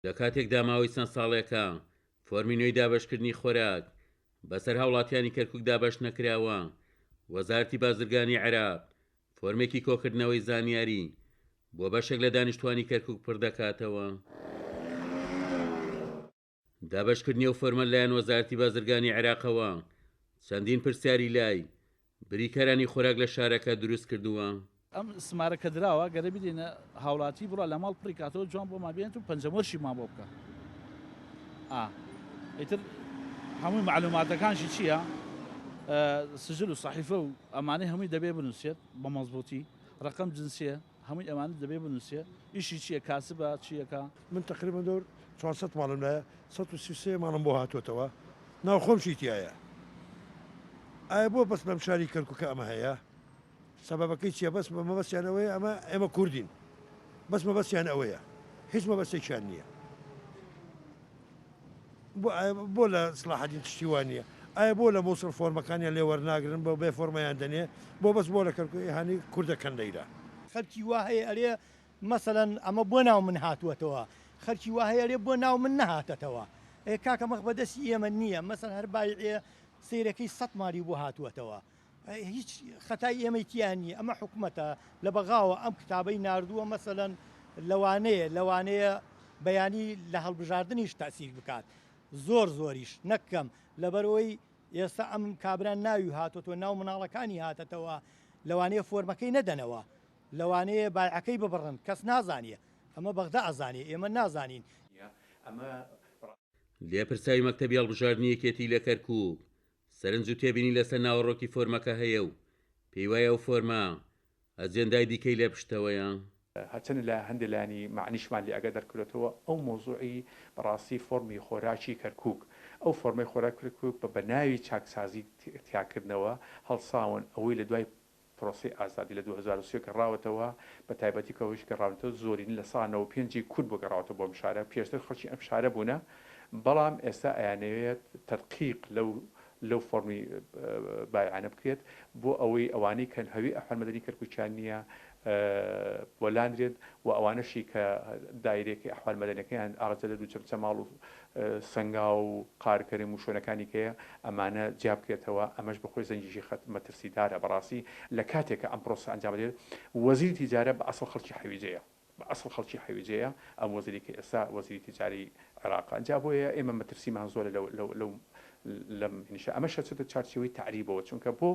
لە کاتێکدا ماوەی چەند ساڵێکە فۆرمی نوێی دابەشکردنی خۆراک بەسەر هاوڵاتیانی کەرکوک دابەش نەکراوە، وەزارەتی بازرگانی عێراق فۆرمێکی کۆکردنەوەی زانیاری بۆ بەشێک لە دانیشتوانی کەرکوک پڕدەکاتەوە. دابەشکردنی ئەو فۆرمە لەلایەن وەزارەتی بازرگانی عێراقەوە چەندین پرسیاری لای بریکارانی خۆراک لە شارەکە دروستکردووە. ئەم سمارە کە دراوە گەرە بیدەینە هاوڵاتی بڕا لە ماڵ پڕی کاتەوە جوان بۆمان بێنێت و پەنجەمۆرشیمان بۆ بکا ئا ئیتر هەمووی مەعلوماتەکانشی چییە سجل و سەحیفە و ئەمانەی هەمووی دەبێ بنووسێت بە مەزبووتی ڕەقەم جنسیە هەمووی ئەمانە دەبێ بنووسێ ئیشی چییە کاسبە چییەکە. من تەقریبەن دەور 400 ماڵم لایە 133 ماڵم بۆ هاتۆتەوە ناو خۆمشی تیایە ئایا بۆ بەس لەم شاری کەرکوکە ئەمە هەیە؟ سەبەبەکەی چیە بەس مەبەستیان ئەوەیە ئەمە ئێمە کوردین بەس مەبەستیان ئەوەیە هیچ مەبەستێکیان نییە بۆ لە سلاحەدین تشتی وان نییە ئایا بۆ لە مووسڵ فۆرمەکانیان لێ وەرناگرن بۆ بێ فۆرمەیان دەنێ بۆ بەس بۆ لە کەرکوک ئیهانەی کوردەکەن لەیرە. خەلکی وا هەیە ئەرێ مەسەلەن ئەمە بۆ ناو من هاتووەتەوە خەلکی وا هەیە ئەرێ بۆ ناو من نەهاتەتەوە ئێ کاکە مەخ بەدەستی ئێمە نییە مەسەلەن هەر بایعێ سەیرەکەی سەت مالی بۆ هاتووەتەوە هیچ خەتای ئێمەی تیا نییە ئەمە حکومەتە لە بەغاوە ئەم کتابەی ناردووە مەسەلەن لەوانەیە لەوانەیە بەیانی لە هەڵبژاردنیش تەسیر بکات زۆر زۆریش نەک کەم لەبەرئەوەی ئێستا ئەم کابرا ناوی هاتۆتەوە ناو مناڵەکانی هاتەتەوە لەوانەیە فۆرمەکەی نەدەنەوە لەوانەیە بایعەکەی ببڕن کەس نازانێ ئەمە بەغدا ئەزانێ ئێمە نازانین. لێپرسراوی مەکتەبی هەڵبژاردنی یەکێتی لە کەرکوک سەرنج و تێبینی لەسەر ناوەڕۆکی فۆرمەکە هەیە و پێیوایە ئەو فۆرمە ئەجێندای دیکەی لە پشتەوەیە. هەرچەندە لە هەندێ لایەنی مەعنیشمان لێ ئەگەر دەرکرێتەوە ئەو مەوزوعی بەڕاستی فۆرمی خۆراکی کەرکوک ئەو فۆرمەی خۆراک کەرکوک بە بەناوی چاکسازی تیاکردنەوە هەڵساون ئەوەی لە دوای پرۆسەی ئازادی لە 2003 گەڕاوەتەوە، بە تایبەتی کە ئەوەیش گەڕاونەتەوە زۆرینە 95% ی کورد بۆ گەڕاوەتەوە بۆ ئەم شارە، پێشتر خەڵکی ئەم شارە بوونە، بەڵام ئێستا ئەیانەوێت تەدقیق لەو لەو فۆرمی بایعانە بکرێت بۆ ئەوەی ئەوانەی کە هەوی ئەحوال مەدەنی کەرکوکیان نییە وەلانرێت و ئەوانەشی کە دایرەکەی ئەحوال مەدەنیەکەیان ئاغجەلەر و چەمچەماڵ و سەنگاو و قارکەرم و شوێنەکانی کەیە ئەمانە جیا بکرێتەوە ئەمەش بەخۆی زەنگێکی خەت مەترسیدارە بەڕاستی لە کاتێک کە ئەم پرۆسە ئەنجام دەدرێت وەزیری تیجارە بە ئەسڵ خەڵکی حەویجەیە بە ئەسڵ خەڵکی حەویجەیە ئەم وەزیری کە ئێستا وەزیری تیجاری عێراقە جا بۆیە ئێمە مەترسیمان زۆرە لەو لەو لەو لەم هینشە ئەمەش ئەچێتە چارچێوەی تەعریبەوە چونکە بۆ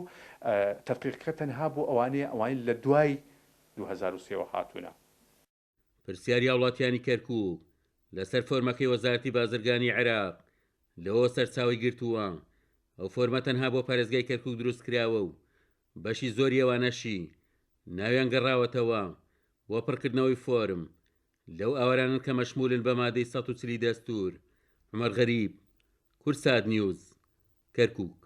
تەدقیقەکە تەنها بۆ ئەوانەیە ئەوانەی لە دوای 2003 وە هاتوونە. پرسیاری هاوڵاتیانی کەرکوک لەسەر فۆرمەکەی وەزارەتی بازرگانی عێراق لەوەوە سەرچاوەی گرتووە، ئەو فۆرمە تەنها بۆ پارێزگای کەرکوک دروستکراوە و بەشی زۆری ئەوانەشی ناویان گەڕاوەتەوە بۆ پڕکردنەوەی فۆرم لەو ئاوارانەن کە مەشمولن بە مادەی 140 ی دەستور. عومەر غەریب، کوردسات نیوز، کەرکوک.